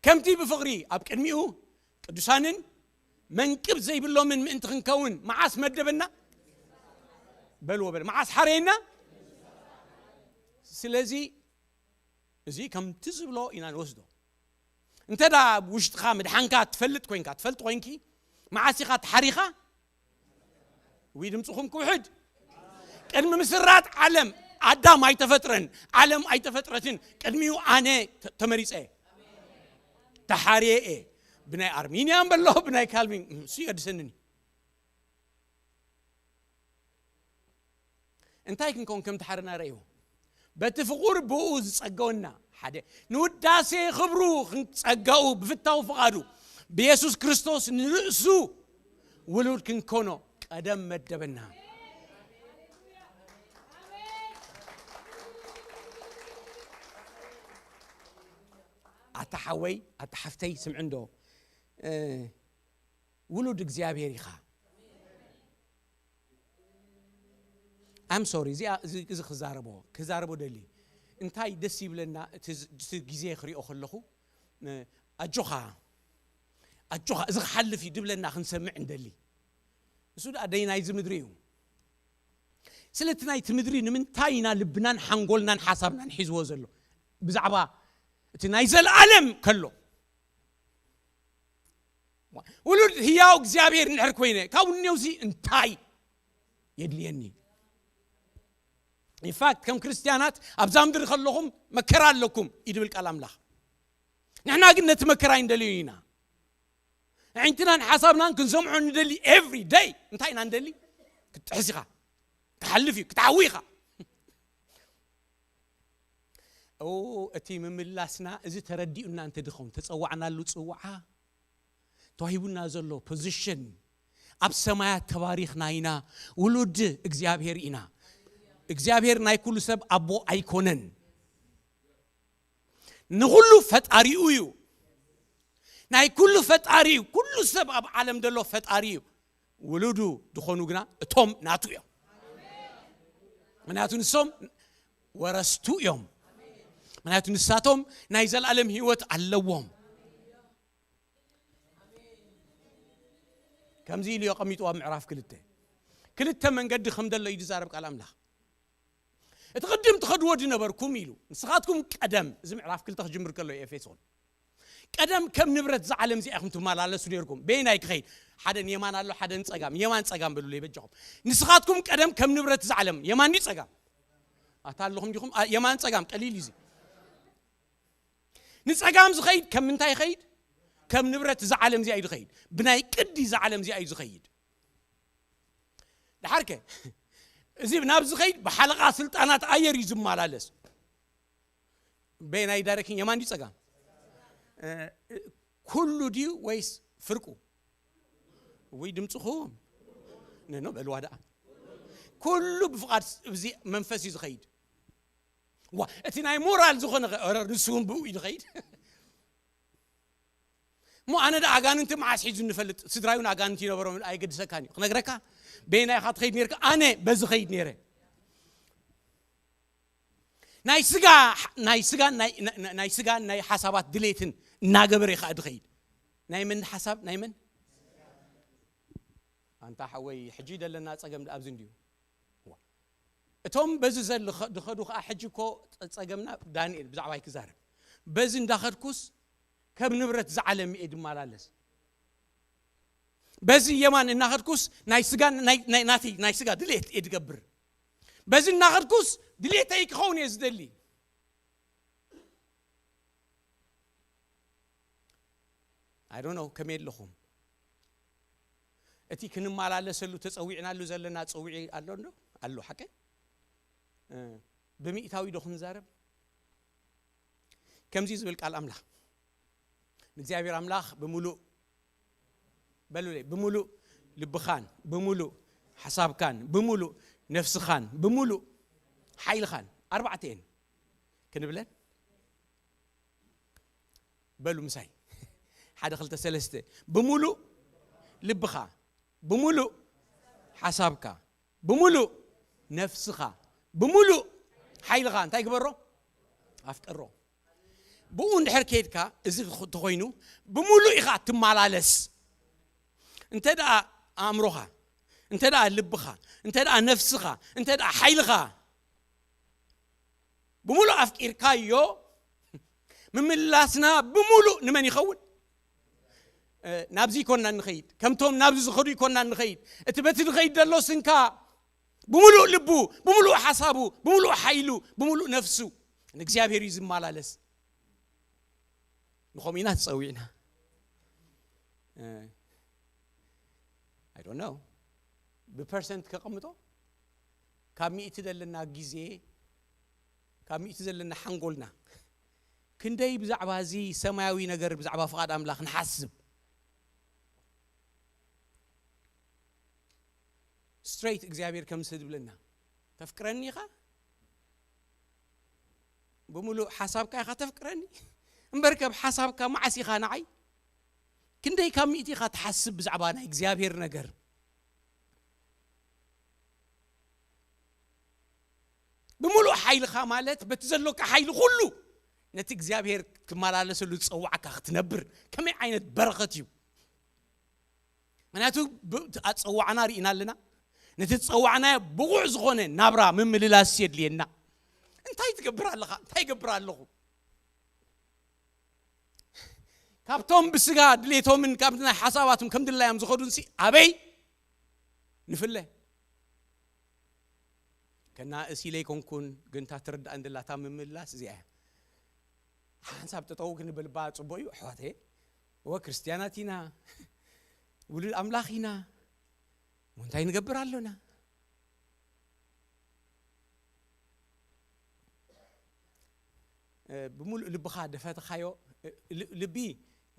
ከምቲ ብፍቕሪ ኣብ ቅድሚኡ ቅዱሳንን መንቅብ ዘይብሎምን ምእንቲ ክንከውን መዓስ መደበና? በልዎ በለ። መዓስ ሓረየና? ስለዚ እዚ ከምቲ ዝብሎ ኢና ንወስዶ። እንተ ዳ ውሽጥኻ ምድሓንካ ትፈልጥ ኮይንካ፣ ትፈልጥ ኮይንኪ፣ መዓስ ኢኻ ተሓሪኻ? ዊ ድምፅኹም ክውሕድ። ቅድሚ ምስራት ዓለም ኣዳም ኣይተፈጥረን፣ ዓለም ኣይተፈጥረትን። ቅድሚኡ ኣነ ተ- ተመሪፀ እየ፣ ተሓርየ እየ። ብናይ ኣርሚንያን በሎ፣ ብናይ ካልቪን እሱ የድሰንኒ። እንታይ ክንከውን ከም ተሓርና ረእይዎ። በቲ ፍቑር ብኡ ዝጸገወና ሓደ፣ ንውዳሴ ክብሩ ክንጸጋኡ ብፍታው ፍቓዱ ብየሱስ ክርስቶስ ንርእሱ ውሉድ ክንኮኖ ቀደም መደበና። ኣታ ሓወይ፣ ኣታ ሓፍተይ፣ ስምዕ እንዶ፣ እ፣ ውሉድ እግዚኣብሔር ኢኻ። ኣም ሶሪ፣ እዚ ክዛረቦ ክዛረቦ ደሊ እንታይ ደስ ይብለና፣ እቲ ግዜ ክሪኦ ከለኹ፣ ኣጆኻ ኣጆኻ፣ እዚ ክሓልፍ እዩ ድብለና ክንሰምዕ እንደሊ። እሱ ደኣ ደይ ናይዚ ምድሪ እዩ። ስለቲ ናይቲ ምድሪ ንምንታይ ኢና ልብናን ሓንጎልናን ሓሳብናን ሒዝዎ ዘሎ? ብዛዕባ እቲ ናይ ዘለኣለም ከሎ፣ ውሉድ ህያው እግዚኣብሔር እንድሕር ኮይነ፣ ካብ እኔውሲ እንታይ የድልየኒ? ኢንፋክት ከም ክርስትያናት ኣብዛ ምድሪ ከለኹም መከራ ኣለኩም እዩ ድብል ቃል ኣምላኽ። ንሕና ግን ነቲ መከራ ኣይንደልዩ ኢና። ኣዒንትናን ሓሳብናን ክንሰምዖ ንደሊ ኤቭሪ ደይ። እንታይ ኢና ንደሊ? ክትጥሕስ ኢኻ፣ ክትሓልፍ እዩ፣ ክትዓዊ ኢኻ። ኦ፣ እቲ ምምላስና እዚ ተረዲኡና እንተ ድኸውን፣ ተጸዋዕናሉ ጽውዓ፣ ተዋሂቡና ዘሎ ፖዚሽን፣ ኣብ ሰማያት ተባሪኽና ኢና። ውሉድ እግዚኣብሔር ኢና። እግዚኣብሔር ናይ ኩሉ ሰብ ኣቦ ኣይኮነን። ንኹሉ ፈጣሪኡ እዩ። ናይ ኩሉ ፈጣሪ እዩ። ኩሉ ሰብ ኣብ ዓለም ዘሎ ፈጣሪ እዩ። ውሉዱ ዝኾኑ ግና እቶም ናቱ እዮም። ምክንያቱ ንሶም ወረስቱ እዮም። ምክንያቱ ንሳቶም ናይ ዘለኣለም ህይወት ኣለዎም። ከምዚ ኢሉ የቐሚጡ ኣብ ምዕራፍ ክልተ። ክልተ መንገዲ ከም ዘሎ እዩ ዝዛረብ ቃል ኣምላኽ። እቲ ቅድም ትኸድዎ ድነበርኩም ኢሉ። ንስኻትኩም ቀደም፣ እዚ ምዕራፍ ክልተ ክጅምር ከሎ እዩ ኤፌሶን። ቀደም ከም ንብረት ዝዓለም እዚኣ ኢኹም ትመላለሱ ነርኩም። በየናይ ክኸይድ? ሓደ ንየማን ኣሎ፣ ሓደ ንጸጋም። የማን ጸጋም በሉለይ በጃኹም። ንስኻትኩም ቀደም ከም ንብረት ዝዓለም፣ የማን ድዩ ጸጋም? ኣታ ኣለኹም ዲኹም? ኣ፣ የማን ጸጋም ቀሊል እዩ እዚ። ንጸጋም ዝኸይድ ከም ምንታይ ይኸይድ? ከም ንብረት እዛ ዓለም እዚኣ እዩ ዝኸይድ። ብናይ ቅዲ እዛ ዓለም እዚኣ እዩ ዝኸይድ። ደሓርከ እዚ ናብ ዝኸይድ ብሓለቓ ስልጣናት ኣየር እዩ ዝመላለስ። በየናይ ዳይሬክሽን? የማን ድዩ ጸጋም? እ፣ ኩሉ ድዩ ወይስ ፍርቁ? ወይ ድምፅኹም ነኖ በልዋ ደኣ። ኩሉ ብፍቓድ እዚ መንፈስ እዩ ዝኸይድ። ዋ፣ እቲ ናይ ሞራል ዝኾነ ኸ፣ ኧረ፣ ንሱ እውን ብኡ እዩ ዝኸይድ። እሞ ኣነ ደኣ ኣጋንንቲ መዓስ ሒዙ ንፈልጥ? ስድራይ እውን ኣጋንንቲ ይነበሮም፣ ኣይገድሰካን እዩ። ክነግረካ፣ በየናይ ኢኻ ትኸይድ ነርካ? ኣነ በዚ ኸይድ ነይረ። ናይ ስጋ፣ ናይ ስጋ፣ ናይ፣ ናይ፣ ናይ ስጋ፣ ናይ ሓሳባት ድሌትን እናገበረ እዩ ኸኣ ድኸይድ። ናይ መን ሓሳብ? ናይ መን? ኣንታ ሓወይ፣ ሕጂ ደለና ጸገም ደኣ ኣብዚ እንድዩ። ዋ። እቶም በዚ ዘል-፣ ድኸዱ ኸኣ ሕጂ እኮ ጸ-፣ ጸገምና ዳንኤል ብዛዕባይ ክዛረብ። በዚ እንዳኸድኩስ ከም ንብረት ዝዓለም እየ ድመላለስ። በዚ የማን እናኸድኩስ ናይ ስጋ፣ ናይ፣ ናይ፣ ናተይ፣ ናይ ስጋ ድሌት እየ ድገብር። በዚ እናኸድኩስ ድሌተይ ክኸውን እየ ዝደሊ። I don't know ከመይ ኣለኹም? እቲ ክንመላለሰሉ ተጸዊዕናሉ ዘለና ጽውዒ ኣሎ እንዶ? ኣሎ፣ ሓቀይ? እ፣ ብሚእታዊ ዶ ክንዛረብ? ከምዚ ዝብል ቃል ኣምላኽ፣ ንእግዚኣብሔር ኣምላኽ ብምሉእ፣ በሉለይ፣ ብምሉእ ልብኻን፣ ብምሉእ ሓሳብካን፣ ብምሉእ ነፍስኻን፣ ብምሉእ ሓይልኻን፣ ኣርባዕተ እየን ክንብለን? በሉ ምሳይ። ሓደ፣ ክልተ፣ ሰለስተ። ብምሉእ ልብኻ፣ ብምሉእ ሓሳብካ፣ ብምሉእ ነፍስኻ፣ ብምሉእ ሓይልኻ እንታይ ግበሮ? ኣፍቅሮ። ብኡ እንድሕር ከይድካ፣ እዚ ተኾይኑ፣ ብምሉእ ኢኻ ትመላለስ። እንተ ደኣ ኣእምሮኻ፣ እንተ ደኣ ልብኻ፣ እንተ ደኣ ነፍስኻ፣ እንተ ደኣ ሓይልኻ፣ ብምሉእ ኣፍቂርካዮ፣ ምምላስና ብምሉእ ንመን ይኸውን? ናብዚ ይኮና ንኸይድ፣ ከምቶም ናብዚ ዝኸዱ ይኮና ንኸይድ። እቲ በቲ ንኸይድ ዘሎ ስንካ ብምሉእ ልቡ፣ ብምሉእ ሓሳቡ፣ ብምሉእ ሓይሉ፣ ብምሉእ ነፍሱ ንእግዚኣብሔር እዩ ዝመላለስ። ንኸምኡ ኢና ተጸዊዕና። I don't know፣ ብፐርሰንት ከቐምጦ፣ ካብ ሚእቲ ዘለና ግዜ፣ ካብ ሚእቲ ዘለና ሓንጎልና፣ ክንደይ ብዛዕባ እዚ ሰማያዊ ነገር፣ ብዛዕባ ፍቓድ ኣምላኽ ንሓስብ? ስትሬት እግዚኣብሔር ከም ዝብለና፣ "ተፍቅረኒ ኢኻ? ብምሉእ ሓሳብካ ኢኻ ተፍቅረኒ? እምበር ከብ ሓሳብካ መዓስ ኢኻ ንዓይ?" ክንደይ ካብ ሚእቲ ኢኻ ትሓስብ ብዛዕባ ናይ እግዚኣብሔር ነገር? ብምሉእ ሓይልኻ ማለት በቲ ዘሎካ ሓይሊ ኩሉ ነቲ እግዚኣብሔር ክመላለሰሉ ዝጸዋዕካ ክትነብር ከመይ ዓይነት በረኸት እዩ! ምክንያቱ ብ-፣ ኣጸዋዕና ርኢና ኣለና። ነቲ ዝጸዋዕናዮ ብቑዕ ዝኾነ ናብራ ምምልላስ የድልየና። እንታይ ትገብር ኣለኻ? እንታይ ይገብር ኣለኹ? ካብቶም ብስጋ ድሌቶምን ካብ ናይ ሓሳባቶም ከም ድላዮም ዝኸዱንሲ ኣበይ ንፍለ? ከናእስ ኢለ ኣይኮንኩን፣ ግን እታ ትርዳእ እንድላታ ምምላስ እዚኣ እያ። ሓንሳብ ጠጠው ክንብል ባ ጽቡቅ እዩ ኣሕዋተየ። እወ ክርስትያናት ኢና፣ ውሉድ ኣምላኽ ኢና። እሞ እንታይ ንገብር ኣሎና? እ፣ ብምሉእ ልብኻ ደፈትኻዮ። እ፣ ል-፣ ልቢ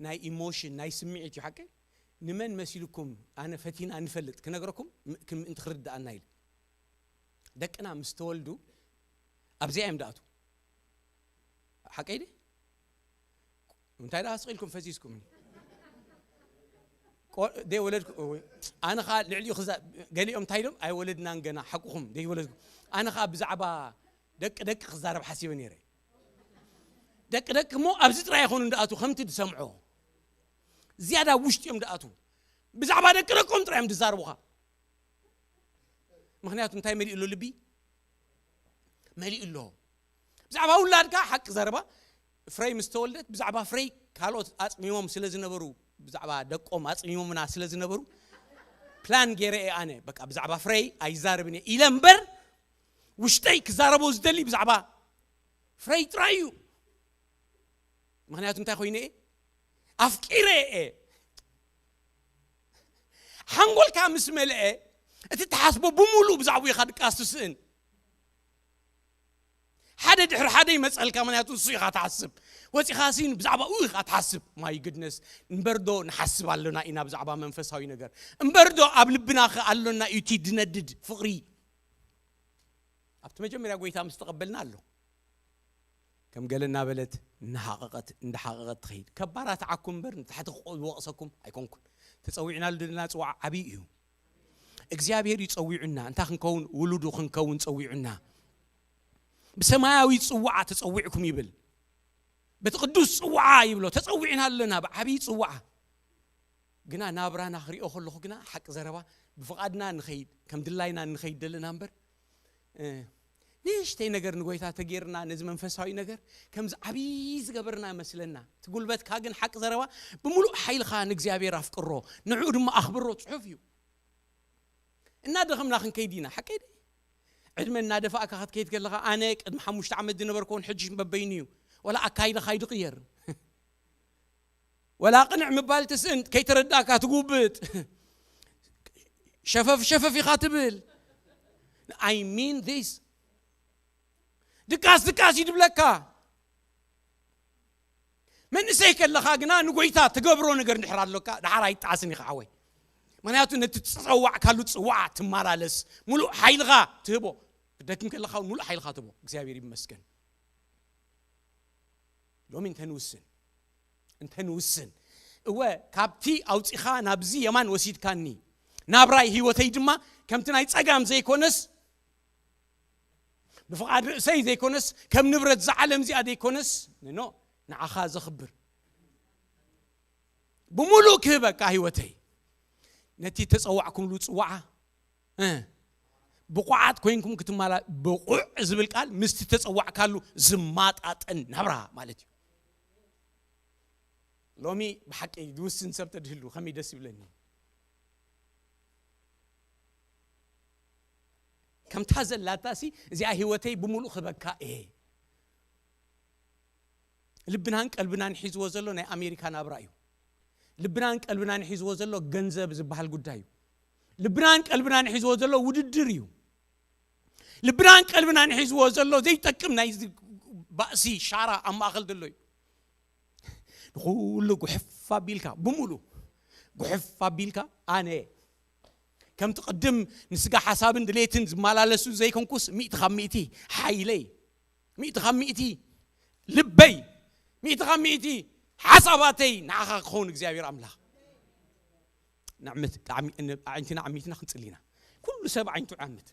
ናይ ኢሞሽን፣ ናይ ስምዒት እዩ፣ ሓቂ። ንመን መሲልኩም ኣነ ፈቲና ንፈልጥ ክነግረኩም ም-፣ ክም-፣ ምእንቲ ክርድኣና ኢለ። ደቅና ምስ ተወልዱ ኣብዚኣ እዮም ደኣቱ። ሓቀይ ድየ? እንታይ ደኣ ስቕ ኢልኩም ፈሲስኩም? ቆ-፣ ደይወለድኩ-፣ ኣነ ኸኣ ልዕሊኡ ክዛ-፣ ገሊኦም እንታይ ኢሎም? "ኣይወለድናን ገና፣ ሓቅኹም፣ ደይወለድኩ።" ኣነ ኸኣ ብዛዕባ ደቂ ደቂ ክዛረብ ሓሲበ ነይረ። ደቂ ደቂ እሞ ኣብዚ ጥራይ ኣይኮኑን ደኣቱ፣ ከምቲ ዝሰምዖ ዝያዳ ውሽጢ እዮም ደኣቱ። ብዛዕባ ደቂ ደቆም ጥራይ እዮም ዝዛረቡኻ። ምኽንያቱ እንታይ መሊኡ ኣሎ? ልቢ መሊኡ ኣሎ። ብዛዕባ ውላድካ ሓቂ ዘረባ፣ ፍረይ ምስ ተወልደት ብዛዕባ ፍረይ ካልኦት ኣጽሚሞም ስለ ዝነበሩ፣ ብዛዕባ ደቆም ኣጽሚሞምና ስለ ዝነበሩ፣ ፕላን ገይረ እየ ኣነ። በቃ ብዛዕባ ፍረይ ኣይዛረብን እየ ኢለ እምበር፣ ውሽጠይ ክዛረቦ ዝደሊ ብዛዕባ ፍረይ ጥራይ እዩ። ምኽንያቱ እንታይ ኮይነ እየ? ኣፍቂረ እየ። ሓንጎልካ ምስ መልአ፣ እቲ ትሓስቦ ብምሉእ ብዛዕባኡ ኢኻ ድቃስ ትስእን። ሓደ ድሕሪ ሓደ ይመጸልካ፣ ምኽንያቱ ንሱ ኢኻ ትሓስብ። ወጺኻ ሲ ብዛዕባኡ ኢኻ ትሓስብ። ማይ ጉድነስ፣ እምበርዶ ንሓስብ ኣሎና ኢና ብዛዕባ መንፈሳዊ ነገር? እምበርዶ ኣብ ልብና ኸ ኣሎና እዩ እቲ ድነድድ ፍቕሪ? ኣብቲ መጀመርያ ጎይታ ምስ ተቐበልና ኣሎ። ከም ገለ እናበለት እናሓቐቐት፣ እንዳሓቐቐት ትኸይድ። ከባራትዓኩም እምበር ንታሕቲ ክወቕሰኩም ኣይኮንኩን። ተጸዊዕናሉ ዘለና ጽዋዕ ዓብዪ እዩ። እግዚኣብሔር እዩ ጸዊዑና። እንታይ ክንከውን? ውሉዱ ክንከውን ጸዊዑና። ብሰማያዊ ጽዋዕ ተጸዊዕኩም ይብል። በቲ ቅዱስ ጽዋዓ ይብሎ። ተጸዊዕና ኣለና ብዓብዪ ጽዋዓ። ግና ናብራና ክሪኦ ከለኹ ግና ሓቂ ዘረባ ብፍቓድና ንኸይድ፣ ከም ድላይና ንኸይድ ደለና እምበር፣ እ፣ ንእሽተይ ነገር ንጎይታ ተጌርና ነዚ መንፈሳዊ ነገር ከምዚ ዓብዪ ዝገበርና መስለና። እቲ ጉልበትካ ግን ሓቂ ዘረባ ብምሉእ ሓይልኻ ንእግዚኣብሔር ኣፍቅሮ፣ ንዕኡ ድማ ኣኽብሮ ጽሑፍ እዩ። እናደኸምና ክንከይድ ኢና፣ ሓቀይ ድየ? ዕድመ እናደፋእካ ክትከይድ ከለኻ፣ ኣነ ቅድሚ ሓሙሽተ ዓመት ዝነበርኩዎን ሕጂ በበይኑ እዩ። ወላ ኣካይዳኻ ይድቕየር። ወላ ቅንዕ ምባል ትስእን፣ ከይተረዳእካ ትጉብጥ። ሸፈፍ ሸፈፍ ኢኻ ትብል። I mean this። ድቃስ ድቃስ እዩ ድብለካ። መንእሰይ ከለኻ ግና ንጎይታ ትገብሮ ነገር እንድሕር ኣሎካ፣ ደሓር ኣይጣስን ኢኻ ሓወይ። ምኽንያቱ ነቲ ትጸዋዕካሉ ጽዋዓ ትመላለስ፣ ሙሉእ ሓይልኻ ትህቦ። ክትደክም ከለኻ እውን ሙሉእ ሓይልኻ ትህቦ። እግዚኣብሔር ይመስገን። ሎሚ እንተ ንውስን፣ እንተ ንውስን፣ እወ፣ ካብቲ ኣውጺኻ ናብዚ የማን ወሲድካኒ፣ ናብራይ ህይወተይ ድማ ከምቲ ናይ ጸጋም ዘይኮነስ፣ ብፍቓድ ርእሰይ ዘይኮነስ፣ ከም ንብረት እዛ ዓለም እዚኣ ዘይኮነስ፣ ኖ፣ ንዓኻ ዘኽብር ብምሉእ ክህበካ ህይወተይ። ነቲ ተጸዋዕኩምሉ ጽዋዓ፣ እ፣ ብቑዓት ኮይንኩም ክትማላ-፣ ብቑዕ ዝብል ቃል ምስቲ ተጸዋዕካሉ ዝማጣጠን ናብራ ማለት እዩ። ሎሚ ብሓቂ ዝውስን ሰብ ተድህሉ ከመይ ደስ ይብለኒ። ከምታ ዘላታሲ እዚኣ ህይወተይ ብምሉእ ክበካ እየ። ልብናን ቀልብናን ሒዝዎ ዘሎ ናይ ኣሜሪካ ናብራ እዩ። ልብናን ቀልብናን ሒዝዎ ዘሎ ገንዘብ ዝበሃል ጉዳይ እዩ። ልብናን ቀልብናን ሒዝዎ ዘሎ ውድድር እዩ። ልብናን ቀልብናን ሒዝዎ ዘሎ ዘይጠቅም ናይ ባእሲ ሻራ ኣብ ማእኸል ዘሎ እዩ። ንኩሉ ጉሕፍ ኣቢልካ ብምሉ ጉሕፍ ኣቢልካ ኣነ ከምቲ ቅድም ንስጋ ሓሳብን ድሌትን ዝመላለሱ ዘይኮንኩስ ሚእቲ ካብ ሚእቲ ሓይለይ፣ ሚእቲ ካብ ሚእቲ ልበይ፣ ሚእቲ ካብ ሚእቲ ሓሳባተይ ንዓኻ ክኸውን እግዚኣብሔር ኣምላኽ። ንዕምት ኣዕሚ- ን- ኣዒንትና ዓሚትና ክንጽሊና ኩሉ ሰብ ዓይንቱ ዓምት።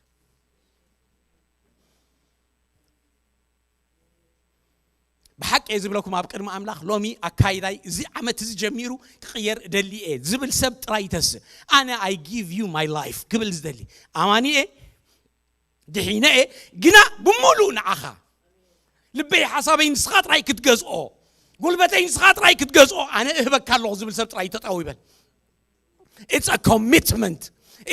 ብሓቂ እየ ዝብለኩም ኣብ ቅድሚ ኣምላኽ ሎሚ ኣካይዳይ እዚ ዓመት እዚ ጀሚሩ ክቕየር እደሊ እየ ዝብል ሰብ ጥራይ ይተስእ። ኣነ I give you my life ክብል ዝደሊ ኣማኒ እየ። ድሒነ እየ ግና ብምሉእ ንዓኻ ልበይ ሓሳበይ ንስኻ ጥራይ ክትገዝኦ ጉልበተይ ንስኻ ጥራይ ክትገዝኦ ኣነ እህበካ ኣለኹ ዝብል ሰብ ጥራይ ተጠው ይበል። It's a commitment.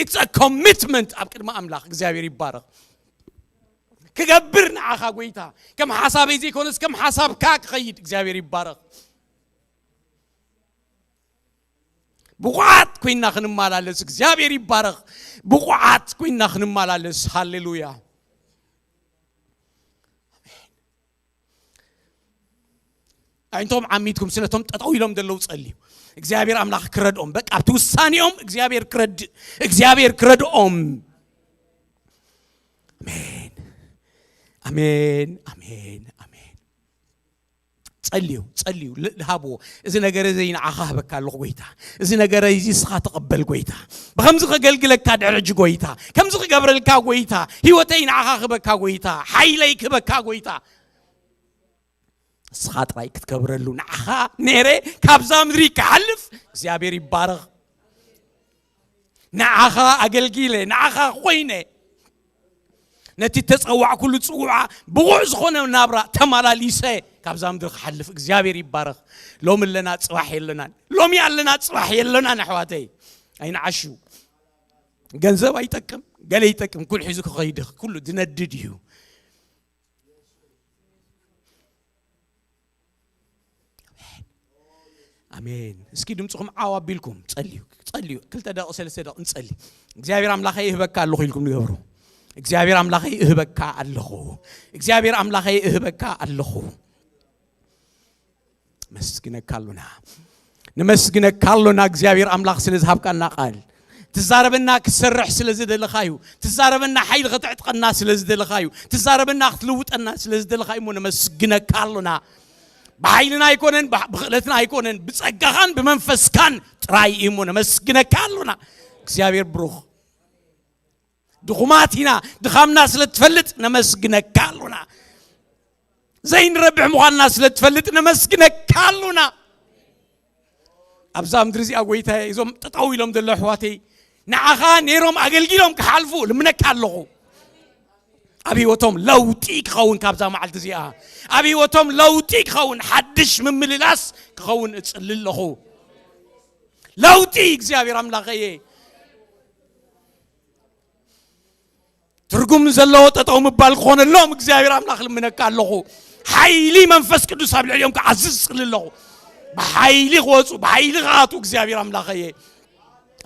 It's a commitment ኣብ ቅድሚ ኣምላኽ እግዚኣብሔር ይባረኽ። ክገብር ንዓኻ ጎይታ ከም ሓሳበይ ዘይኮነስ ከም ሓሳብካ ክኸይድ እግዚኣብሔር ይባረኽ። ብቑዓት ኮይና ክንመላለስ እግዚኣብሔር ይባረኽ። ብቑዓት ኮይና ክንመላለስ ሃሌሉያ። ኣዒንቶም ዓሚትኩም ስለቶም ጠጠው ኢሎም ዘለዉ ጸልዩ። እግዚኣብሔር ኣምላኽ ክረድኦም በቃ ኣብቲ ውሳኔኦም እግዚኣብሔር ክረድእ እግዚኣብሔር ክረድኦም። ኣሜን ኣሜን ኣሜን ኣሜን። ጸልዩ ጸልዩ ል- ልሃብዎ። እዚ ነገር እዚ ንዓኻ ህበካ ኣለኹ ጎይታ። እዚ ነገር እዚ እስኻ ተቐበል ጎይታ። ብከምዚ ከገልግለካ ድሕሪ ሕጂ ጎይታ ከምዚ ክገብረልካ ጎይታ። ህይወተይ ንዓኻ ክህበካ ጎይታ። ሓይለይ ክህበካ ጎይታ። እስኻ ጥራይ ክትከብረሉ ንዓኻ ነይረ ካብዛ ምድሪ ክሓልፍ እግዚኣብሔር ይባረኽ። ንዓኻ ኣገልጊለ ንዓኻ ኮይነ ነቲ ተጸዋዕኩሉ ጽውዓ ብቑዕ ዝኾነ ናብራ ተመላሊሰ ካብዛ ምድሪ ክሓልፍ እግዚኣብሔር ይባረኽ። ሎም ኣለና ጽባሕ የለናን። ሎሚ ኣለና ጽባሕ የለናን ኣሕዋተይ። ኣይንዓሹ። ገንዘብ ኣይጠቅም ገለ ይጠቅም ኩሉ ሒዙ ክኸይድ ኩሉ ዝነድድ እዩ። ኣሜን። እስኪ ድምፅኹም ዓው ኣቢልኩም ጸልዩ ጸልዩ ክልተ ደቂ ሰለስተ ደቂ ንጸሊ። እግዚኣብሔር ኣምላኸይ እህበካ ኣለኹ ኢልኩም ንገብሩ። እግዚኣብሔር ኣምላኸይ እህበካ ኣለኹ። እግዚኣብሔር ኣምላኸይ እህበካ ኣለኹ። መስግነካ ኣሉና። ንመስግነካ ኣሎና እግዚኣብሔር ኣምላኽ ስለ ዝሃብካና ቃል። ትዛረበና ክትሰርሕ ስለ ዝደለኻ እዩ። ትዛረበና ሓይሊ ከተዕጥቀና ስለ ዝደለኻ እዩ። ትዛረበና ክትልውጠና ስለ ዝደለኻ እዩ እሞ ነመስግነካ ኣሎና። ብሓይልና ኣይኮነን ብክእለትና ኣይኮነን ብፀጋኻን ብመንፈስካን ጥራይ እዩ እሞ ነመስግነካ ኣሎና። እግዚኣብሔር ብሩኽ። ድኹማት ኢና። ድኻምና ስለ ትፈልጥ ነመስግነካ ኣሉና። ዘይንረብሕ ምዃንና ስለ ትፈልጥ ነመስግነካ ኣሉና። ኣብዛ ምድሪ እዚኣ ጎይታየ እዞም ጠጠው ኢሎም ዘሎ ኣሕዋተይ ንዓኻ ነይሮም ኣገልጊሎም ክሓልፉ ልምነካ ኣለኹ። ኣብ ህይወቶም ለውጢ ክኸውን ካብዛ መዓልቲ እዚኣ ኣብ ህይወቶም ለውጢ ክኸውን ሓድሽ ምምልላስ ክኸውን እጽሊ ኣለኹ። ለውጢ እግዚኣብሔር ኣምላኸየ ትርጉም ዘለዎ ጠጠው ምባል ክኾነሎም እግዚኣብሔር ኣምላኽ ልምነካ ኣለኹ። ሓይሊ መንፈስ ቅዱስ ኣብ ልዕሊኦም ክዓዝዝ እጽሊ ኣለኹ። ብሓይሊ ክወፁ ብሓይሊ ክኣቱ እግዚኣብሔር ኣምላኸየ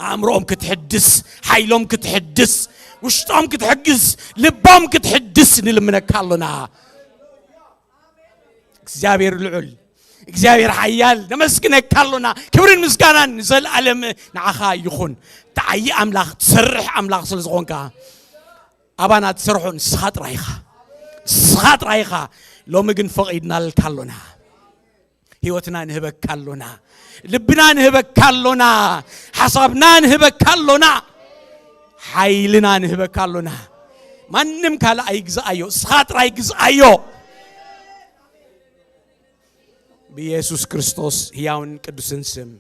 ኣእምሮኦም ክትሕድስ ሓይሎም ክትሕድስ ውሽጦም ክትሕግዝ ልቦም ክትሕድስ ንልምነካ ኣሎና። እግዚኣብሔር ልዑል እግዚኣብሔር ሓያል ነመስግነካ ኣሎና። ክብርን ምስጋናን ንዘለኣለም ንዓኻ ይኹን። ተዓይ ኣምላኽ ትሰርሕ ኣምላኽ ስለ ዝኾንካ ኣባና ትሰርሖ ንስኻ ጥራይኻ ንስኻ ጥራይኻ። ሎሚ ግን ፈቒድናልካ ኣሎና። ህይወትና ንህበካ ኣሎና። ልብና ንህበካ ኣሎና። ሓሳብና ንህበካ ኣሎና። ሓይልና ንህበካ ኣሎና። ማንም ካልእ ኣይግዝኣዮ እስኻ ጥራይ ግዝኣዮ። ብኢየሱስ ክርስቶስ ህያውን ቅዱስን ስም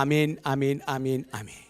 ኣሜን ኣሜን ኣሜን ኣሜን።